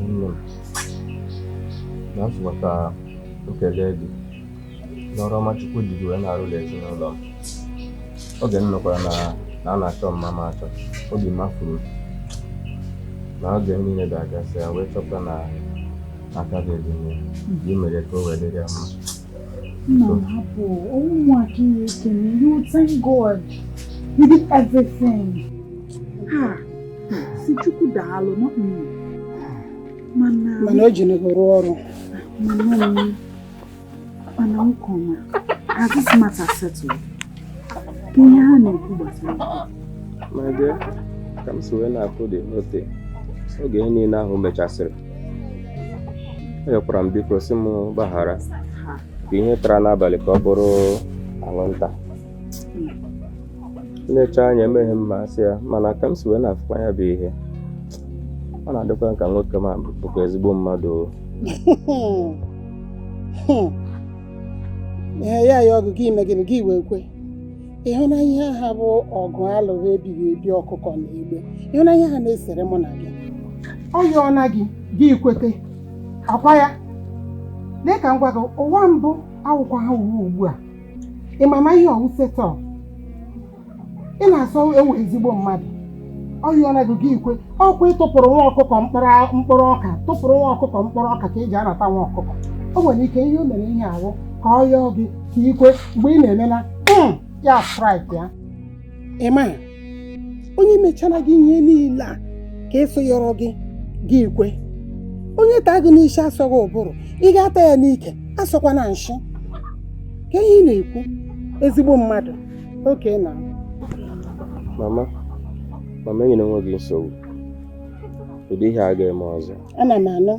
Nne m, na m sịkwa ka m kelee gị n'ọrụ ọma Chukwu ji gị wee na-arụla ezinụlọ m. Oge m nụkwara na a na-achọ mma m achọ, obi mafuru m. Na oge niile ga-agasị ya wee chọpụta na aka gị dị n'ihe gị mere ka o wee dịrị ya mma. Nna m, hapụ ụmụaka ihe ekene. You thank God. You did everything. Ha si Chukwu daalụ, not me. Mana Mana o ji nego rụọ ọrụ. Mana nwoke ọma, has this matter settled? Ka ihe ha na-ekwu gbasara nke a? My dear, ka m si wee na-afụ the whole thing, oge ihe niile ahụ mechasịrị, enyekwara m biko sị m gbaghara ka ihe tara n'abalị ka ọ bụrụ anwụnta. Nlecha anya emeghe mma sị ya, mana ka m si wee na-afụkwa ya bụ ihe, ọ na-adịkwa ka nwoke ma bụkwa ezigbo mmadụ o. Ee, ya ọgụ gị ime gịnị gị wee kwe ịhụna ihe ha bụ ọgụ alụghị ebighị ebi, ọkụkọ na egbe. Ịhụna ihe ha na-esere mụ na gị, ọ yọọna gị, gị kwete akwa ya. Lee ka m gwa gị, ụwa mbụ awụkwa ha uwe ugbu a. Ị ma na ihe ọwụ setọ ị na-asọ ewe ezigbo mmadụ, ọ yọọna gị, gị kwe. Ọkwa ịtụpụrụ nwa ọkụkọ mkpụrụ mkpụrụ ọka, tụpụrụ nwa ọkụkọ mkpụrụ ọka ka eji anata nwa ọkụkọ. O nwere ike ihe o mere ihe ahụ ka ọ yọọ gị ka ikwe mgbe ị na-emela ya strike ya. Ị ma onye mechara gị ihe niile a ka ịsụ yọrọ gị, gị kwe. Onye taa gị n'isi asọghị ụbụrụ, ị ga-ata ya n'ike asọkwa na nshi. Ka ihe ị na-ekwu ezigbo mmadụ oke na Mama, mama, enyere onwe gị nsogbu. Ụdị ihe a ga-eme ọzọ. Ana m anụ.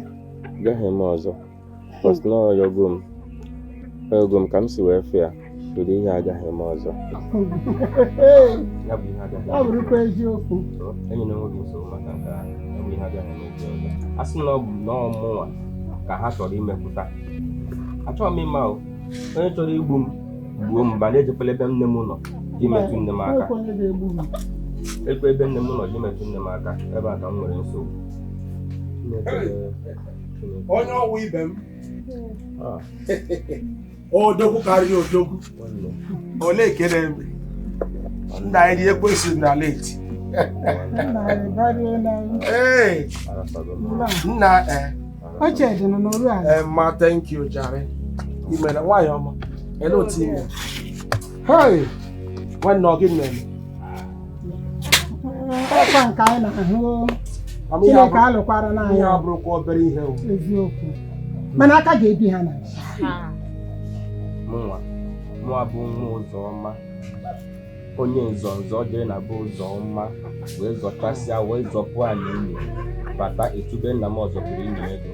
Gaghị eme ọzọ. Cos na ọyọgo m. Ọyọgo m ka m si wee fụ ya. Ụdị ihe agaghị eme ọzọ. Ya bụ ihe agaghị Ọ bụrụkwa eziokwu. Enyere onwe gị nsogbu maka nke ahụ. Ya bụ ihe agaghị emezi ọzọ. A sị na ọ bụ nọọ mụnwa ka ha chọrọ imepụta. Achọghị m ịma o. Onye chọrọ igbu m, gbuo m, mana ejekwala ebe nne m nọ ji metụ nne m aka. Nwekwa onye ga-egbu m. Ekwe ebe nne m nọ ji metụ nne m aka, ebe a ka m nwere nsogbu. Chineke Chineke. Onye ọwụ ibe m. Ah, Odogwu karịrị odogwu. Nwanne. Ole ekele m nna anyị dị ekwesị na late. Nna anyị baruo na Ee. Arasago m. Nna eh. Oche dị nọ n'oru ala. Eh, ma thank you jare, imere nwaanyị ọma. Ele otu ime? Hey, nwanne, ọ gị na-eme? Ọkwa nke anyị na-ahụ. Ama ihe Chineke alụkwara ihe n'anya. Abụrụkwa obere ihe o. Eziokwu, mana aka ga-ebi ha na Mụnwa, mụnwa bụ nwa Ụzọma, onye nzọnzọ jere na be Ụzọma wee zọchasịa wee zọpụ anyị inyi bata etube nna m ọzọpụrụ inyi ego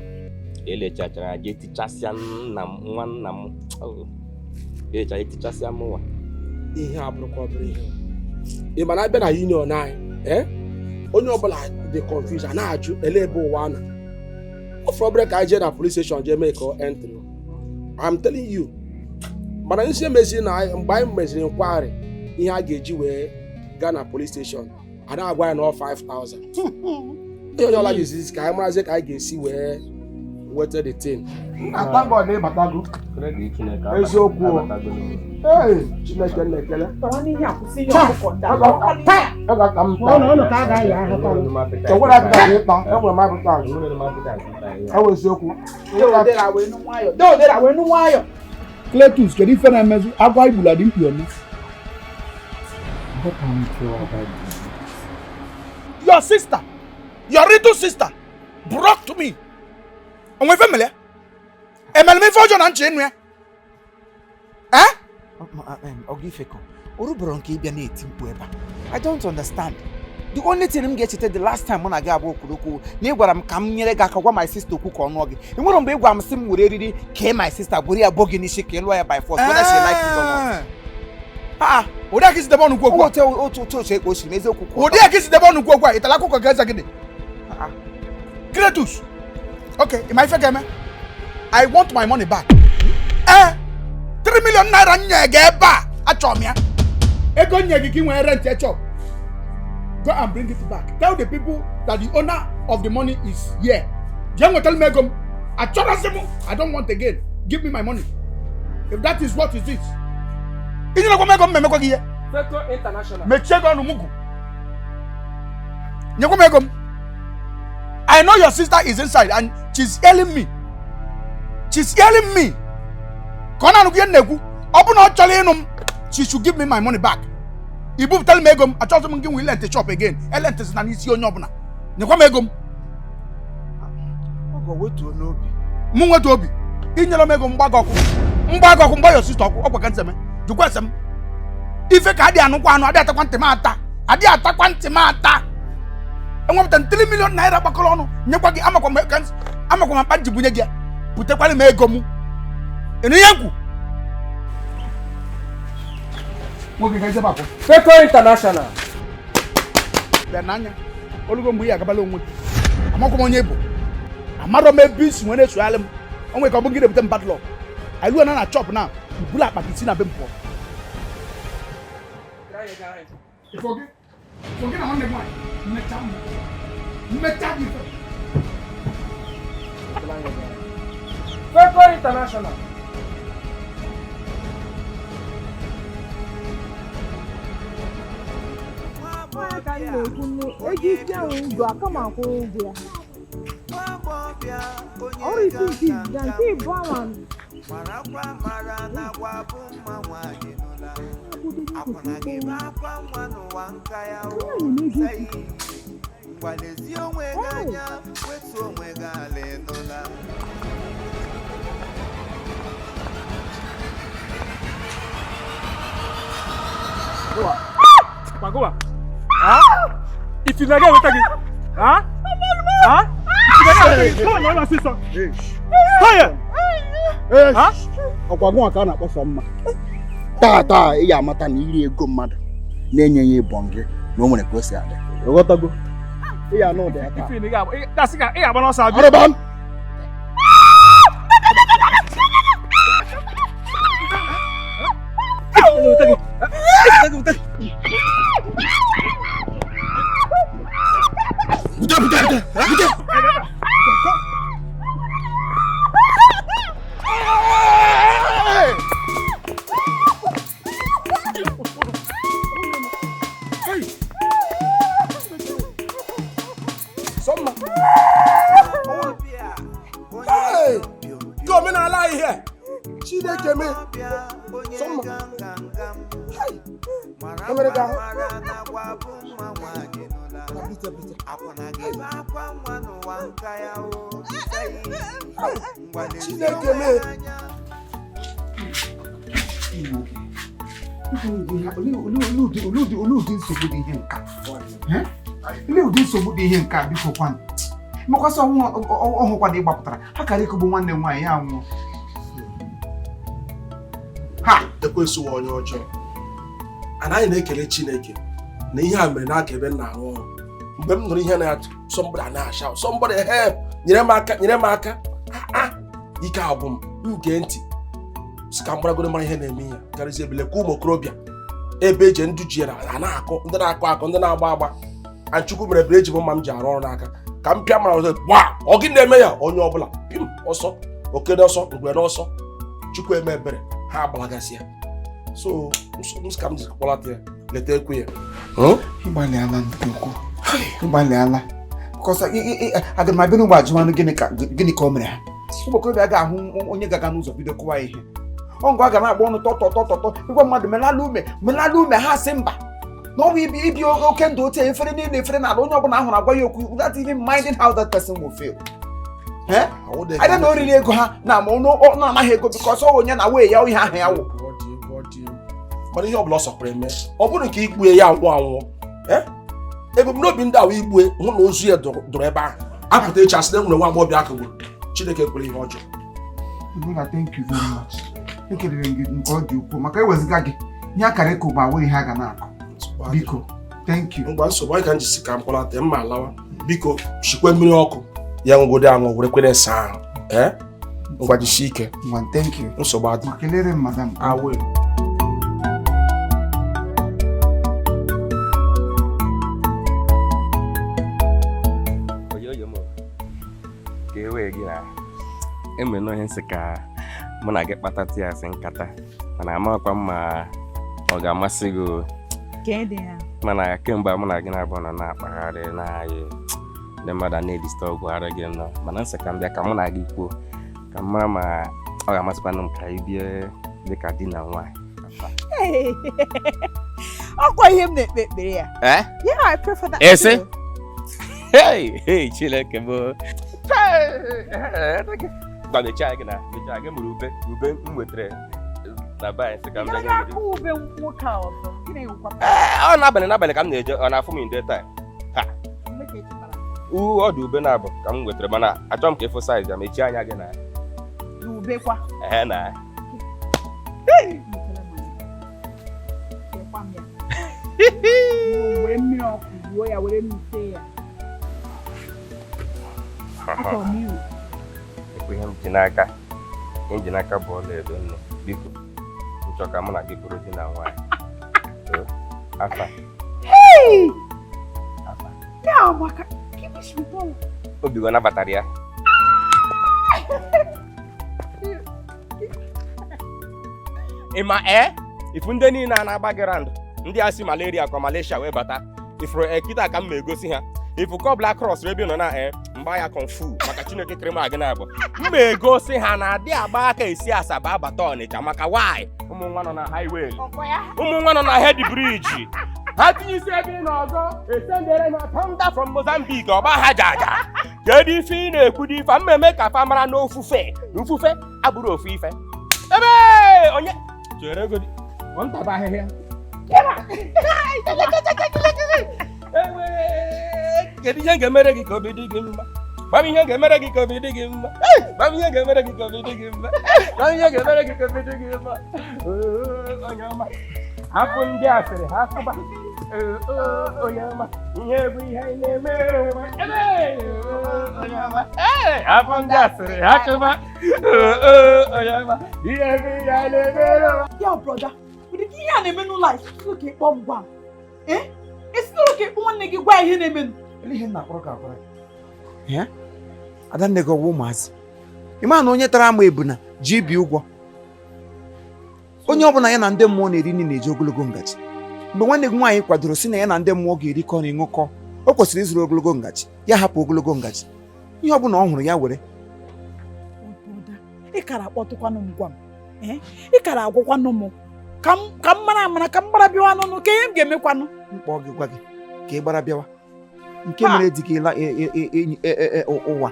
elechachara jee tichasịa nna m, nwa nna m. Oh, elecha etichasịa mụnwa. Ihe abụrụkwa obere ihe o. Ị ma na abịa na union anyị, eh, onye ọbụla dị confused, a na-ajụ ele ebe ụwa nọ. Ọ fọrọ obere ka anyị jee na police station jee mee ka ọ entry. I'm telling you. Mana nsi emezi na mgbe anyị meziri nkwari ihe a ga-eji wee gaa na police station, a na-agwa ya na ọ 5000. Onye ọbụla jizizi ka anyị marazie ka anyị ga-esi wee nweta the thing. Na thank God na ịbatago. Ekele dịrị Chineke. Eziokwu o. Abatago n'ụlọ. Ee, Chineke na-ekele. Tọrọ n'ihe a, kwụsị ihe ọkụkọ ndị a. Tọrọ n'ihe a. Ọ ga-aka m Ụnụ ụnụ ka a ga-ayọ ahụta. Enwere appetite ịta, enwere m appetite. Enwere m appetite ịta ihe. Ọ bụ eziokwu. Dee odera wee nụ nwayọ. Dee odera wee nụ nwayọ. Cletus, kedu ife na-emezi agwa igbula dị mkpi one? What can we do about this? Your sister, your little sister, brought to me. Onwe ife mere? Emere m ife ọjọọ na nche ịnụ ya? Eh? Ọga Ifeko, o rubero nke ịbịa na-eti mkpu ebe a. I don't understand. The only thing m ga-echeta, the last time mụ na gị abụọ kwuru okwu, na ị gwara m ka m nyere gị aka gwa my sister okwu ka ọ nụọ gị. Enwere mgbe ị gwara m sị m were eriri kee my sister, gwere ya bo gị n'isi ka ị lụọ ya by force, whether she likes it or not. Ah, ụdị aka isi debe ọnụ kwu okwu a. Otu otu ka o siri m eziokwu kwụ. Ụdị aka isi debe ọnụ kwu okwu a, ịtara akụkọ ka eze gị dị. Cletus, okay, ịma ife ga-eme? I want my money back. Eh, 3 million naira nye gị ebe a, achọrọ m ya. Ego nye gị ka ị nwee rent chop. Go and bring it back. Tell the people that the owner of the money is here. Jee nwetara m ego m. Achọrọzi m. I don't want again. Give me my money. If that is what it is. Inyerekwa m ego m, memekwa gị ihe. Feko International. Mechie gị ọnụ mugu. Nyekwa m ego m. I know your sister is inside and she's yelling me. She's yelling me. Ka ọ na-anụkwu ihe m na-ekwu. Ọ bụ na ọ chọrọ ịnụ m, she should give me my money back. I bupụtara m ego m, achọghịzị m gị nwe ilente shop again. Elente si na n'isi onye ọbụla. Nyekwa m ego m. Ọgọ, wetuo n'obi. Mụ nweta obi. Inyere m ego, mgbago ọkụ. Mgbago ọkụ, mgba your sister ọkụ. Ọkwa ka nseme. Jụkwa ese m. Ife ka adị anụkwa anụ, adị atakwa ntị m ata. Adị atakwa ntị m ata. Enwepụta 3 million naira gbakọrọ ọnụ nyekwa gị. Amakwa m ka amakwa m akpa nji bunye gị ya. Butekwara m ego m. Ịnụ ihe nkwu nwoke ka ijebe akwụ. Feko International. Bịa n'anya olugo mgbe ị agabala onwe gị. Amakwa m onye bụ, amarọ m ebe isi nwere esogharị m. O nwere ka ọ bụ gị na-ebute m bad luck. Anyị ruo na na chọp na ibulu akpa gị si na be m pụọ. Ifo gị, ifo gị na nwanne gị nwaanyị mmecha m mmecha gị ife. Feko International. Onye ka m na-ekwu nnu eji isi ahụ ụgwọ aka m akwụ ụgwọ ya. Ọrụ isi nke izizi na nke ịbụ awa. Marakwa mara na agwa bụ mma nwanyị nụla akwụna gị bụ akwa nwa n'ụwa nka ya o. Sei, ngwalezi onwe gị anya, wetu onwe gị ala, ịnụla. Kwagowa. Ha? If you like it, gị. Ha? Ha? If you like it, come on, my sister. Hey! Ha? Ọkwa gụnwa ka a na-akpọ sọ mma. Taa taa ị ga-amata na iri ego mmadụ na-enyeghị ịbọn gị na o nwere ka o si adị. Ịghọtago? Ị ga-anụ ụda ya taa. If you ga ị ga-agba n'ọsọ abịa. Arụba m! Bute, bute, bute, bute! Sọmma. Hey! Ndị omenala ihe. Chineke mee. Sọmma. Hey! Emere gị ahụ. Mara na agwa bụ mma nwanyị nụla Bite, bite. akwụna gị bụ akwa nwa n'ụwa nka ya o. Sei, ngwalezi Chineke onwe mee. gị anya. Olee ụdị nsogbu dị ihe nka? Olee ụdị nsogbu dị ihe nke a, biko kwanụ? Mekwasị ọnwụ ọhụkwa na ịgbapụtara ha kara ịkụgbu nwanne m nwaanyị, ya anwụọ ha. Ekwensu nwe onye ọjọọ. Anaghị na-ekele Chineke na ihe a mere n'aka ebe m na-arụ ọrụ. Mgbe m nụrụ ihe na somebody na-asha, "Somebody help, nyere m aka, nyere m aka." Ah, ah, ike agwụ m. M gee ntị si ka m gbaragoro mara ihe na-eme ihe karịsịa ebele ka ụmụ okorobịa ebe eji ndụ ji ya a na-akụ, ndị na-akụ akụ, ndị na-agba agba. Anchukwu mere ebere eji m mma m ji arụ ọrụ n'aka ka m pịa mara ọzọ gbaa. Ọ gị na-eme ya, onye ọbụla pim ọsọ, oke n'ọsọ, ngwere n'ọsọ. Chukwu eme ebere, ha agbalagasị ya. So m ka m ji kpọlata ya, leta ekwe ya. Ịgbalịala nke ukwuu, ịgbalịala. Because aga m abịa n'ugbo ajụmanụ gịnị ka o mere ha. Ụmụ okorobịa ga-ahụ onye ga-aga n'ụzọ bido kụwa ihe ọ ngwa, ga na-agba ọnụ tọtọtọtọtọ. Ịgwa mmadụ melala ume, melala ume, ha sị mba, na ọ bụ ibi oke ndụ otu efere niile efere n'ala. Onye ọbụla ahụrụ agwa ya okwu without even minding how that person will feel. Eh? Ada na oriri ego ha na ama ọ na-anaghị ego because ọ onye na wee ya ihe ahụ ya wụ. Ọ dị egwu, ọ dị egwu. Mana ihe ọbụla ọ sọkwara eme, ọ bụrụ nke igbue ya anwụ anwụọ. Eh? Ebumnobi ndị ahụ igbue hụ na ozu ya dụrụ ebe ahụ apụta echi, asị na enwere nwa agbọghọbịa akagburu. Chineke kwere ihe ọjọọ. Brother, thank you very much. Ekelere m gị nke ọ dị ukwuu maka eweziga gị ihe akara ịkụ bụ awụghị ihe a ga na-akụ. Biko, thank you. Ngwa, nsogbu anyị ka m jisi ka m kpọlata mma alawa. Biko shikwe mmiri ọkụ ya ṅụgodo aṅụ were kwere saa ahụ. Ee, ngwa, jisie ike. Ngwa, thank you. Nsogbu adị. Ma kelere m madam. Awe. Oyoyo. Ka e wee gị na enwere ihe nsị ka mụ na gị kpatatụ ya asị nkata, mana amakwa m ma ọ ga-amasị gị o. Ka dị ya. Mana kemgbe mụ na gị na-abụ nọ na-akpagharị na-ayị, ndị mmadụ a na-edistọgụgharị gị nọ, mana nsị ka m bịa ka mụ na gị kwuo ka m mara ma ọ ga-amasịkwanụ m ka anyị bie dịka di na nwaanyị. Hey! Ọkwa ihe m na-ekpe ekpere ya. Eh? Yeah, I pray for that. Ese? Too. Hey, hey, Chineke bụ. Gwa mechaa gị na mechaa gị mụrụ ube m nwetara na be anyị, sị ka m bịa Ị gị gaghị akụ ube nwoke a ọzọ. Gịnị wụkwa? Ee, ọ n'abalị ka m na-eje, ọ na-afụ m in daytime. Ha. Mgbe ka echetara? Uu, ọ dị ube na-abụ ka m nwetara, mana achọrọ m ka ịfụ size ya, mechie anya gị na. Na ube kwa. Ehe na. Mechara m anya. Lekwa m ya. Were mmiri ọkụ ruo ya, were m tee ya. Achọrọ m iwu. Ekwe ihe m ji n'aka. Ihe m ji n'aka bụ ọlaedo nne. Biko, m chọrọ ka mụ na gị bụrụ di na nwaanyị. Oo, afa. Hey! Afa. Ya maka keep it with. Obi gị ọ nabatara ya? Ị ma ee, ifu ndị niile a na-agba gị round, ndị a si malaria ka Malaysia wee bata, ifuru ekita ka m ma egosi ha ifu kọbla cross ebe ị nọ na mgba ya kung fu, maka Chineke kere m agị na-abụ m ma egosi ha na adị agba aka esi Asaba abata Ọnịcha, maka why ụmụ nwa nọ na highway, ụmụ nwa nọ na head bridge, ha tinye isi ebe ị nọ ọzọ, esendere na thunder from Mozambique ọgba ha jaja. Kedu ife ị na-ekwu dị ife mmemme ka fa mara na ofufe na ofufe abụrụ ofu ife ebe onye chere ego dị ntaba ahịhịa. Ewe, kedu ihe m ga-emere gị ka obi dị gị mma? Gwa m ihe m ga-emere gị ka obi dị gị mma. Gwa m ihe m ga-emere gị ka obi dị gị mma. Gwa m ihe m ga-emere gị ka obi dị gị mma. Oo, onye ọma, hapụ ndị asịrị ha kụba. Oo, onye ọma, ihe bụ ihe anyị na-eme. Ebe, oo, onye ọma, ee, hapụ ndị asịrị ha kụba. Oo, onye ọma, ihe bụ ihe anyị na-eme. Ya brother, ụdị ka ihe a na-eme n'ụlọ a, isi ka ịkpọ m gwa m. Eh? Esi n'ụlọ ka ịkpọ nwanne gị gwa ya ihe na-emenụ. Ele ihe m na-akpọrọ ka akwara gị. Adanne gị ọwa ụmụazị. Ị ma na onye tara ama ebuna ji ibi ụgwọ. Onye ọbụla ya na ndị mmụọ na-eri nri na-eji ogologo ngaji. Mgbe nwanne gị nwaanyị kwadoro si na ya na ndị mmụọ ga-erikọ na ịṅụkọ, o kwesịrị ịzụrụ ogologo ngaji, ya hapụ ogologo ngaji. Ihe ọbụla ọ hụrụ ya were. Oh, brother, ị kara akpọtụkwanụ m gwa m. Eh? Ị kara agwakwanụ m ka m ka m mara amara ka m gbara bịawa nụnụ ka ihe m ga-emekwanụ. Mkpọ gị gwa gị ka ị gbara bịawa. Nke mere di gị la ụwa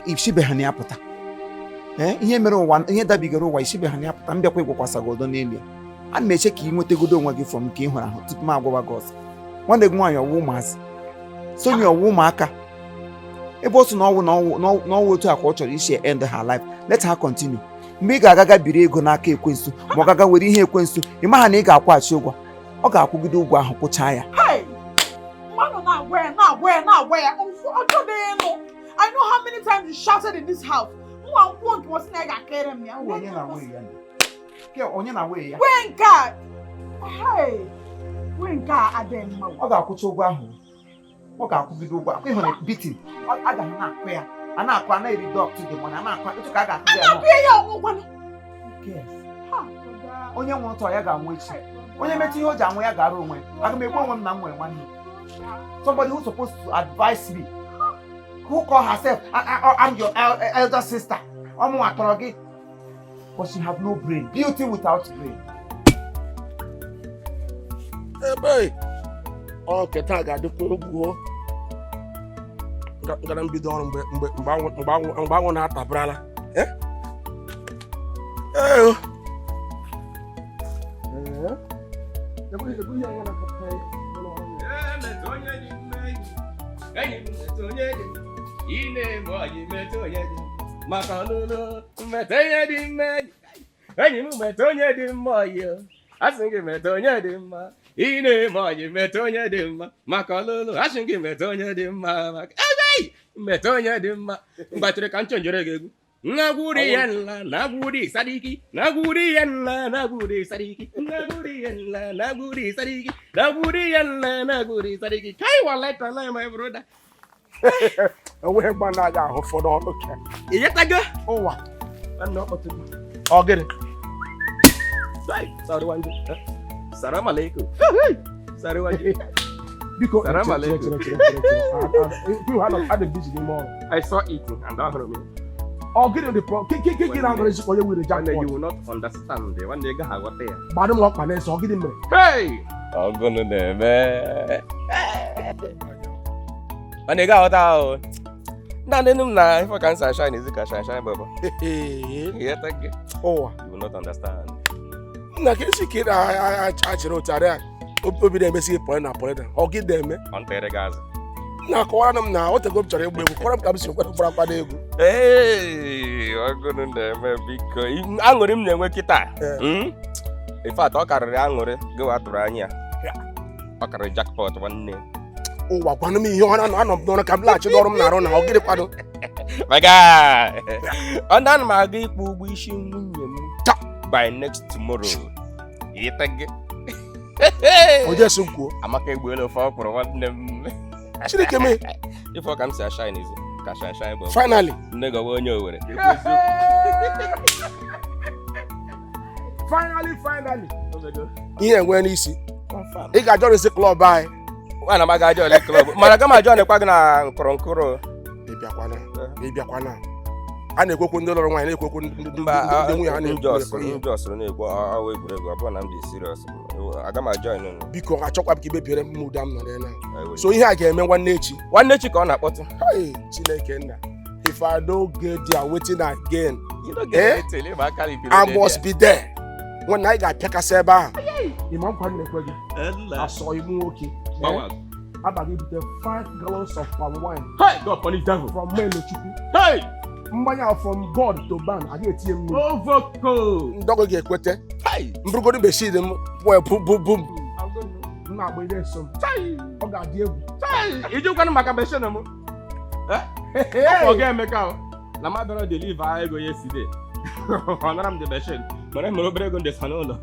isibe ha na ya pụta. Ee, ihe mere ụwa, ihe dabigara ụwa isibe ha na ya pụta, m bịakwa ịgwakwasa gị ọdọ n'elu ya. Ana m eche ka ị nwetagodo onwe gị from nke ị hụrụ ahụ tupu m agwawa gị ọzọ. Nwanne gị nwaanyị ọwụ ụmụazị, Sonia ọwụ ụmụaka. Ebe ọ sị na ọwụ na ọwụ otu a ka ọ chọrọ isi end her life, let her continue. Mgbe ị ga-agaga biri ego n'aka ekwensu, ma ọ gaga were ihe ekwensu, ị maha na ị ga-akwụghachi ụgwọ. Ọ ga-akwụgide ụgwọ ahụ kwụchaa ya. Hey! Mmadụ na-agwa ya, na-agwa ya, na-agwa ya, ọ chọdịghị ịnụ. I know how many times you shouted in this house. Nwa nkwuo nke ọ sị na ya ga-akịrị m ya. Onye na wee ya? Wee nke a. Hey! Wee nke a adịghị mma. Ọ ga-akwụcha ụgwọ ahụ. Ọ ga-akwụgide ụgwọ ahụ. Ịhụrụ beating, ọ agaghị na-akụ ya. A na-akụ, a na-ededuct the money, a na-akụ, etu ka a ga-akụ ya. Na-akụ ya ọnwụkwanụ. Yes. Ha, brother. Onye nwụrụ tọọ ya ga-anwụ echi. Onye metụ ihe o ji anwụ ya ga-arụ onwe ya. Aga m egbu onwe m na m nwere nwanne. Somebody who's supposed to advise me, who call herself, I'm your elder sister. Ọmụ atọrọ gị. But she have no brain. Beauty without brain. Ebe ọ keta ga-adịkwa egwu o. Gara mbido ọrụ mgbe mgbe mgbe anwụ mgbe anwụ mgbe anwụ na-atabrala. Eh? Ee o. Ee. Metụ onye dị mma enyi, enyi m, metụ onye dị mma. Ị na-eme ọyị, metụ onye dị mma maka ọlụlụ, metụ onye dị mma enyi, enyi m, metụ onye dị mma ọyị o. Asị gị metụ onye dị mma. Ị na-eme ọyị, metụ onye dị mma maka ọlụlụ. Asị gị metụ onye dị mma maka ebe metụ onye dị mma. Mgbatịrị ka m chenjere gị egwu. Nagwuri ya nla, nagwuri sadiki, nagwuri ya nla, nagwuri sadiki, nagwuri ya nla, nagwuri sadiki, nagwuri ya nla, nagwuri sadiki. Kai, wallahi tallahi, my brother. Enweghị mgba na-aga ahụ ụfọdụ ọnụ ka. Ịghọtago? Ụwa. Nwanne, ọ kpọtụgo. Ọ gịnị? Sorry, wanje. Salam alaikum. Sorry, wanje. Biko, Salam chere, alaikum. chere, chere, chere, chere. Ah, ah, ah, adị m busy n'ime ọrụ. I saw it and ahụrụ m ya. Ọ gịnị dị pro? Ke na-agara ezikọ onye nwere Nwanne, jackpot? you will not understand. Nwanne, ị gaghị aghọta ya. Gbadụ m ọkpa n'eze, ọ gịnị mere? Hey! Ọgụnụ na-eme. Nwanne, ị gaghị aghọta ahụ. Naanị m na ife ka m si ashine ezi ka shine shine bọbọ. Ịghọtago? Ụwa. You will not understand. Nna, ka esi ka ị na-achịrị ụtarị a obi na-emesi gị pọrị na pọrị na ọ gị na-eme? Ọ ntere gị azụ. Nna, kọwara m na o tego m chọrọ ịgba egwu, kọwara m ka m si kwado gbara kwado egwu. Ee, ọgụnụ na-eme, biko. Aṅụrị m na-enwe kịta. In fact, ọ karịrị aṅụrị gị wa tụrụ anya. Ọ karịrị jackpot, nwanne. Ụwa, gwanụ m ihe ọ na anọ m n'ọrụ ka m laghachi n'ọrụ m na-arụ na ọ gịnị kwado? My guy. Ọ na ana m aga ịkwụ ụgwọ isi nwunye m by next tomorrow. Ịghọtago? Onye si m kwuo? Amaka egbuola ofe ọkwụrụ, nwanne m. Chineke mee. Ife ọ ka m si ashine ezi ka shine shine bụ. Finally. Nne gị ọwa onye Owere. Finally, finally. Ihe enwe n'isi. Ị ga-ajọrịsị club anyị. Ana m aga join club. Mana aga m ajoin kwa gị na nkụrụ nkụrụ. Ị bịakwana, ị bịakwana. A na-ekwekwu ndị lụrụ nwaanyị na-ekwekwu ndị Mba, ndị nwunye ha na-ekwu ihe. Njọs na-ekwu ọwa egwuregwu, ọ bụrụ na m dị serious. Aga m ajoin unu. Biko, achọkwa m ka imebiere m ụda m nọ n'ele. So ihe a ga-eme nwanne echi. Nwanne echi ka ọ na-akpọtụ. Hey, Chineke nna. If I don't get there, wetin I gain? You don't get Eh? anything, ịma aka ikiri I dị must there. be there. Nwanne, anyị ga-apịakasị ebe ahụ. Ịma nkwa m na-ekwe gị? Asọ imu nwoke. Gbawa. Abaghị ebute 5 gallons of palm wine. Hey, God punish devil. From Melochukwu. Hey! Mmanya ahụ from God to man, agaghị etinye mmiri. Ovoko! Ndọgọ ga-ekwete. Hey! Mbụrụgodu meshid m pụọ bụ bụ bụ m. M na-agba ihe nso m. Ọ ga-adị egwu. Ijikwanụ maka meshọn m. Ọ ga-emeka o. Na m abịara deliver ego yesterday. Ọ nara m the machine. Mana e mere obere ego ndesa n'ụlọ.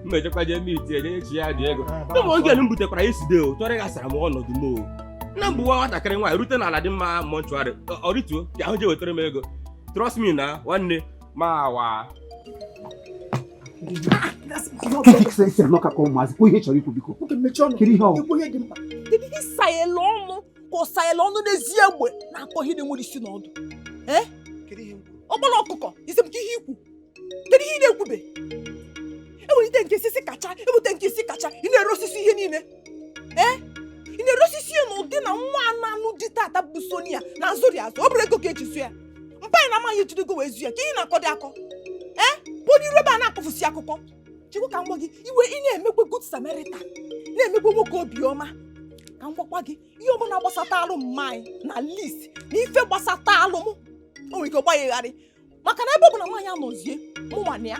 M ejekwa jee meet eje echi ya dị ego. Ụmụ oge m butekwara yesterday o, tọrọ gasara m ọnọdụ m o. Nna m bụ nwa nwatakịrị nwaanyị rute n'ala dị mma mortuary. Ọ rituo ka ahụ jee wetara m ego. Trust me na nwanne ma wa. Ụmụazị, kwuo ihe ị chọrọ ikwu, biko. Nwoke, mechie ọnụ. Kedu ihe ọ bụ? Ikwu ihe dị mkpa. Kedu ihe ịsayela ọnụ ka ọ sayela ọnụ n'ezi egbe na-akọ ihe na-enwere isi n'ọdụ? Ee? Ọgbala ọkụkọ, isi m ka ihe ikwu. Kedu ihe ị na-ekwube? Ewelite nke isi kacha, ewute nke isi kacha, ị na-ere osisi ihe niile. Ee? Ị na-ere osisi ya n'ụdị na nwa anụ dị tata bụ Sonia na azụrị azụ. Ọ bụrụ ego ka eji zụ ya. Mpa anyị na-amaghị ejidego wee zu ya. Ka ihe na-akọ dị akọ. Ee? Bụ onye iru ebe a na-akọfusi akụkọ. Chukwu, ka m gwa gị, iwe ị na-emekwe good Samaritan, na-emekwe nwoke obiọma. Ka m gwakwa gị, ihe ọbụla gbasata alụ mma anyị na list na ife gbasata alụ m, o nwere ike ọgbaghịgharị maka na ebe ọ bụ na nwaanyị anọzie mụnwa na ya,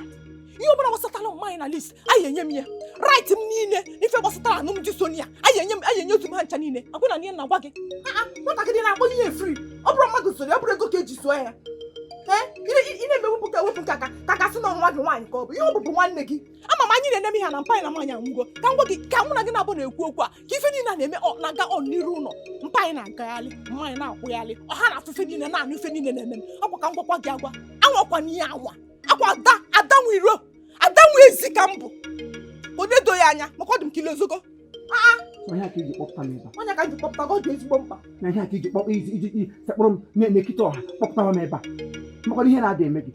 ihe ọbụla gbasatara mma anyị na list anyị enye m ya right m niile na ife gbasatara alụmdi Sonia, anyị enye m, anyị enye otu m ha ncha niile. Akwụ na ihe na-agwa gị, aa, nwatakịrị na-akpọ ihe free. Ọ bụrụ mmadụ soro ya, ọ bụrụ ego ka eji sụọ ya. Ee, ị na-eme wepụ ka wepụ ka ka gasị na nwa gị nwaanyị ka ọ bụ ihe ọ bụbụ nwanne gị. Ama m anyị na-eme ihe na mpa anyị na nwaanyị anwụgo. Ka m gwa gị, ka mụ na gị na-abụ na-ekwu okwu a, ka ife niile a na-eme ọ na-aga ọ n'iru ụlọ mpa anyị na-agagharị, mma anyị na-akwụgharị, ọha na-afụ ife niile, na-anụ ife niile na-eme m. Ọkwa ka m gwakwa gị, agwa anwakwa n'ihe anwa akwa ada ada nwe iro ada nwe ezi ka m bụ onye do ya anya maka ọ dị m ka ile ozogo. Ihe a ka iji kpọpụta m ebe a? Onye ka m ji kpọpụta gị, ọ dị ezigbo mkpa. Na ihe a ka iji kpọpụ iji sekpụrụ m n'ekite ọha kpọpụtara m ebe a makwana ihe na-ada eme gị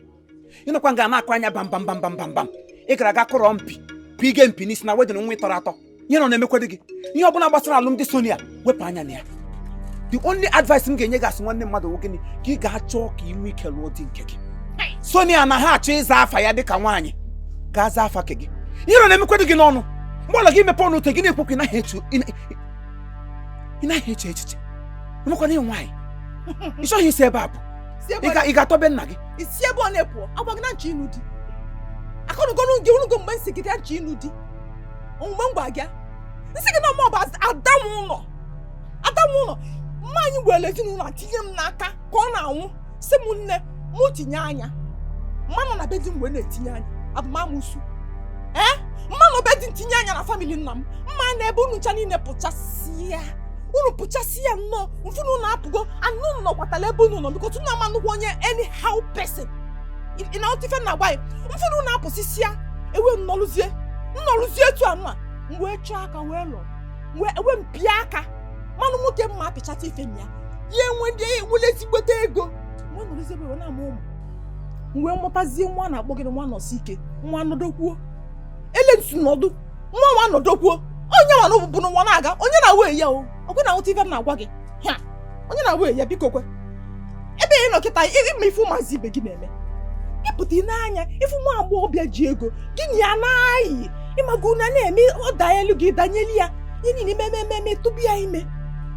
ịnọkwa nga na-akụ anya bam bam bam bam bam bam. Ị gara aga kụrọ mpi pige mpi n'isi na wedding nwa ị tọrọ atọ. Ihe nọ na-emekwado gị, ihe ọbụla gbasara alụmdi Sonia, wepụ anya na ya. The only advice m ga-enye gị asị nwanne mmadụ nwoke gịnị ka ị ga-achọ ka ị nwee ike lụọ di nke gị. Sonia na ha achọ ịza afa ya dịka nwaanyị gaa zaa afa ke gị. Ihe nọ na-emekwado gị n'ọnụ mgbe ọla gị mepe ọnụ ute gị na-ekwu ka ị naghị eche echiche emekwana ịnwe nwaanyị. Ị chọghị isi ebe a bụ ị ga-atọbe nna gị. Isi ebe ọ na-epụ agwa gị na nchọ ịnụ di akọnugonu gị onugo mgbe nsị gị dị nchọ ịnụ di mgbe m gwa gị nsị gị na ọmụ bụ adanwụ ụlọ adanwụ ụlọ mma anyị were ezinụlọ a tinye m n'aka ka ọ na-anwụ si m nne mụ tinye anya mmanụ na be di m wee na-etinye anya abụmamusu ee mmanụ be di m tinye anya na family nna m mma na ebe unu ncha niile pụchasịa. Unu pụchasị ya nnọọ mfu na unu apụgo anụ unu nọkwatala ebe unu nọ bikọta unu ama nnukwu onye anyhow person. Ị na-aghọta ife m na-agwa gị? Mfu na unu apụsịsị ya ewe nnọlụzie nnọlụzie etu anụ a m wee chọọ aka wee lọ wee ewe m pịa aka manụ nwoke mma apịchata ife m ya ya enwe ndị enwele ezigbote ego wee nọrọzie ebe wee na-amụ ụmụ m wee mụtazie nwa na-akpọ gị nwa nọsi ike nwa nọdokwuo ele ntu nọdụ nwa nwa nọdokwuo onye nwa na bụ nwa na-aga onye na-awe ya o ọkwe na nghọta ife m na-agwa gị ha onye na-awe ya biko kwe ebe ị nọ kịta ịma ife ụmụazị ibe gị na-eme ịpụta ị n'anya ife nwa agbọghọbịa ji ego gị na ya na-ayị ịmago na na-eme ọ daa elu gị danyelu ya ihe niile eme eme eme tụbụ ya ime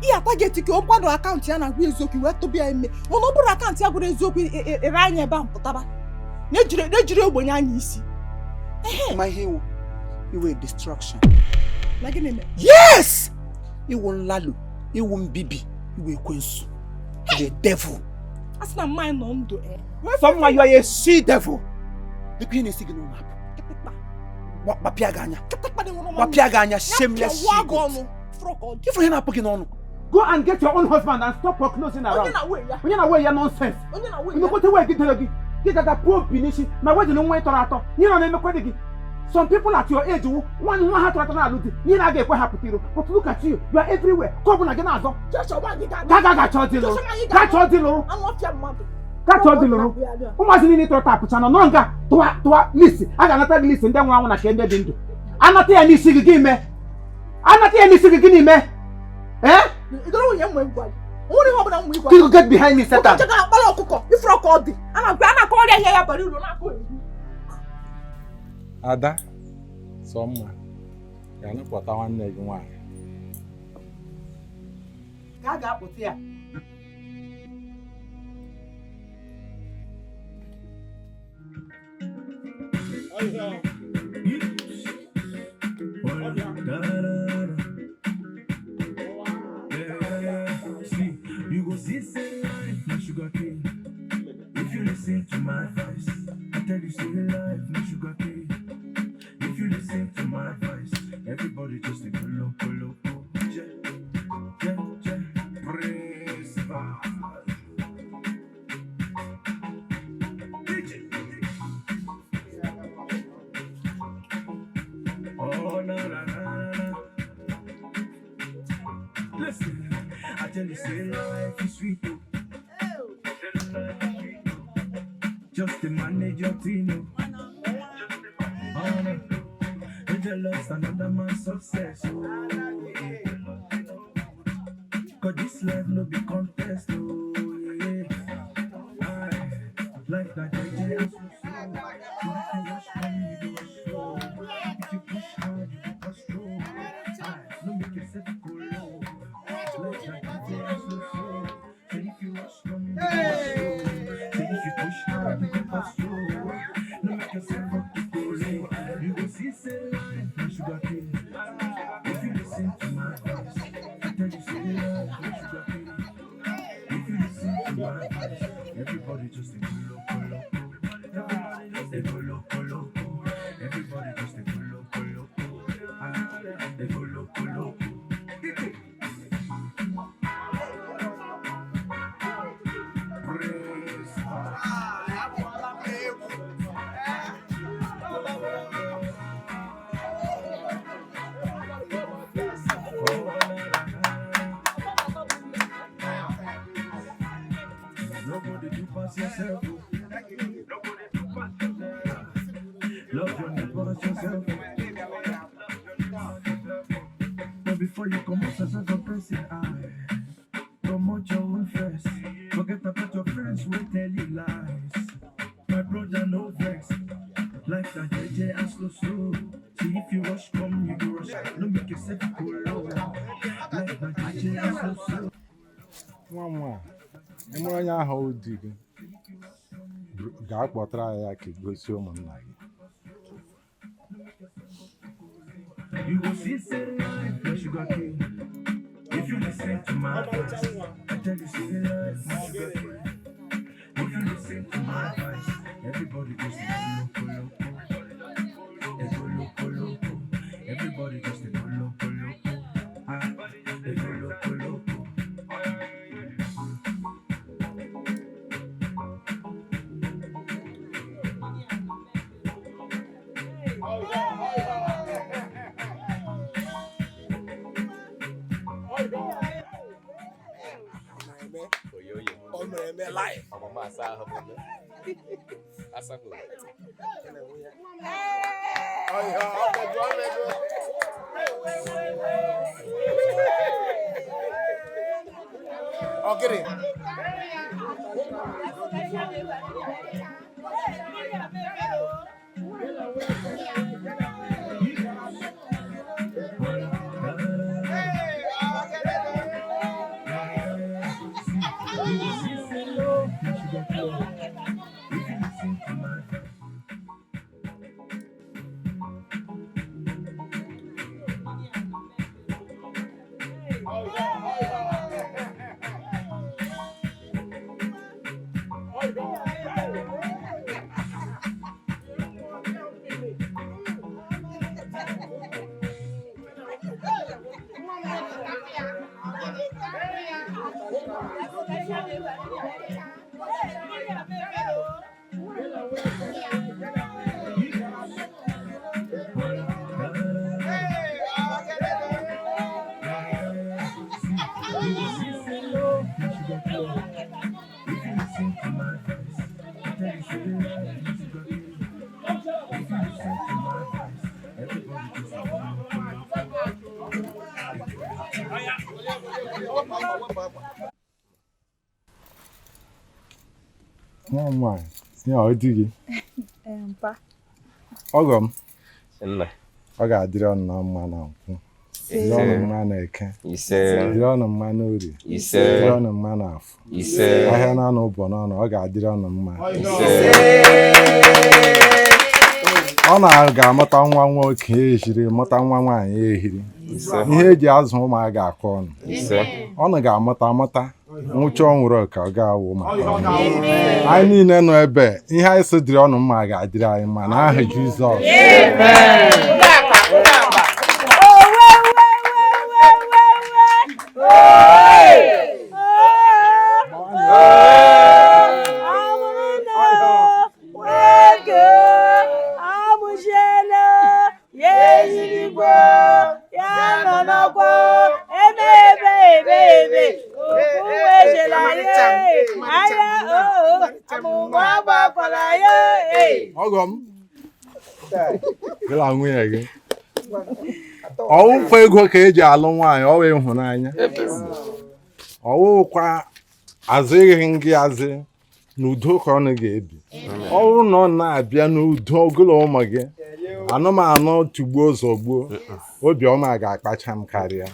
ihe ata gị eti ka ọ kwado akaụntụ ya na-agwa eziokwu wee tụbụ ya ime mana ọ bụrụ akaụntụ ya gwara eziokwu ere anya ebe ahụ pụtaba na-ejiri ogbenye anya isi. Ma ihe iwu iwe destruction. Na gịnị mere? Yes! Iwu nlalu, iwu mbibi, iwu ekwensu. The devil. A sị na mmanya nọ ndụ e. Someone you are a she devil. Dịka ihe na-esi gị n'ụlọ apụ. Gbapịa gị anya. Kịtịkpa dị nwụrụ. Gbapịa gị anya, shameless ya she gị goat. Ọnụ fụrụ ka ọ dị. Ifuru ihe na-apụ gị n'ọnụ. Go and get your own husband and stop prognosing Onye around. na-awe ya. Onye na-awe ya nonsense. Onye na-awe ya. Nnukwute wee gị dere gị. Gị gaga pụọ mpi n'isi ma wedị na nwa ị tọrọ atọ. Ihe nọ na-emekwa dị gị. Some people at your age wụ nwa nwa ha tọrọ atọ na-alụ di. Ihe na-aga ekwe ha pụta iro. But look at you, you are everywhere. Ka ọ bụ na gị na-azọ. Joshua nwaanyị ga-anụ. Ga ga ga chọọ di lụrụ. Joshua nwaanyị Ga chọọ di lụrụ. Anụ ọfịa mmadụ. Ga chọọ di lụrụ. Ụmụazị niile tọrọ atọ apụcha nọ nọrọ nga tụwa tụwa list. A ga-anata gị list ndị nwụrụ anwụ na nke ndị dị ndụ. Anata ya n'isi gị gị mee. Anata ya n'isi gị gịnị mee? Eh? Idoro nwunye m nwee ngwa gị. O nwere ihe ọbụla m nwee gwa gị. You get behind me, Satan. Ụbọchị ga-akpara ọkụkọ ifuru ọka ọ dị. A na-akọ a na-akọ ọrịa ihe ya bara uru na-akọ egwu. Ada sọ mma ga-anụpụta nwanne gị nwaanyị. Ka a ga-apụta ya. See, you go see, say life, no sugar cane. If you listen to my advice, I tell you, say life, no sugar cane. If you listen to my advice, everybody just a go loco, loco. Je, je, je, praise God. DJ. Oh, na, na, na, na, na. Listen, I tell you, say life is sweet, oh. Say life is sweet, oh. Just to manage your team, oh. Oh, no. You jealous another man's success, oh. Cause this life no be contest, oh, yeah. Aye. Life na JJ and so so. So if you rush money, you go rush slow. If you push hard, you go pass through. Aye. No make yourself go low. Life na JJ and so so. So if you rush money, you go rush slow. So if you push hard, you go pass through. No make yourself go low. You go see, say life na sugar cane. If you listen to my advice, I tell you, say life na sugar cane. If you listen to my advice, everybody just a go loco loco. Everybody just a go loco loco. Everybody just a go loco loco. Ah, they go loco loco. Praise God. Nobody do pass yourself. Oh. Nobody do pass yourself. Love your neighbor as yourself. Oh. But before you come out as a person, I promote your own first. Forget about your friends who tell you lies. My brother, no vex. Life na JJ and slow slow. See if you rush come, you go rush. No make yourself go low. Life na JJ and slow slow. Nwa nwa ị mụrụ onye ahụ di gị gaa kpọtara ya ka gosi ụmụnna gị. You go see, say life na sugar cane. If you listen to my advice, I tell you, say life na sugar cane. If you listen to my advice, everybody just a go loco loco. They go loco loco. Everybody just a go loco loco. Ah, they go loco loco. Ọmụma asa ahụ bụ ome. Asagbo. Ọ gịnị? Nwa m nwaanyị, ya ọ dị gị. Mpa. Ọgọ m. Nna. Ọ ga-adịrị ọnụ na mma na nkwụ. Dịrị ọnụ mma na eke. Ise. Dịrị ọnụ mma na orie. Ise. Dịrị ọnụ mma na afọ. Ise. Ahịa na anụ ụbọ n'ọnụ, ọ ga-adịrị ọnụ mma. Ọ na-ga-amụta nwa nwoke ehiri, mụta nwa nwaanyị ehiri. Ise. Ihe eji azụ ụmụaka ga-akọ ọnụ. Ise. Ọnụ ga-amụta amụta nwụcha ọnwụrụ ka ọ ga-awụ maka ọnụ. Anyị niile nọ ebe ihe anyị sị dịrị ọnụ mma ga-adịrị anyị mma n'aha Jizọs. Ọgọ m gị na nwunye gị ọwụkwa ego ka eji alụ nwaanyị, ọwa ịhụnanya, ọwụkwa azịghị gị azị n'udo ka ọnụ ga-ebi. Ọ bụrụ na ọ na-abịa n'udo ogolo ụmụ gị anụmanụ tugbuo zọgbuo, obiọma ga-akpacha m karịa.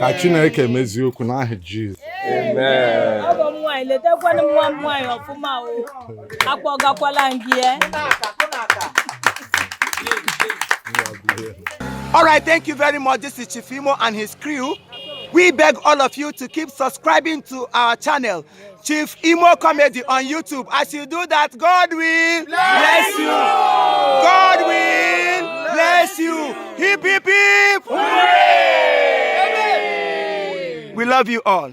Ka Chineke mezie okwu n'aha Jizọs. Ọgọ m nwaanyị, letakwanụ m nwa m nwaanyị ọfụma o. Akpọgakwala m gị e. All right, thank you very much. This is Chief Imo and his crew. We beg all of you to keep subscribing to our channel, Chief Imo Comedy on YouTube. As you do that, God will bless you. God will bless you. Hip, hip, hip. Hooray! We love you all.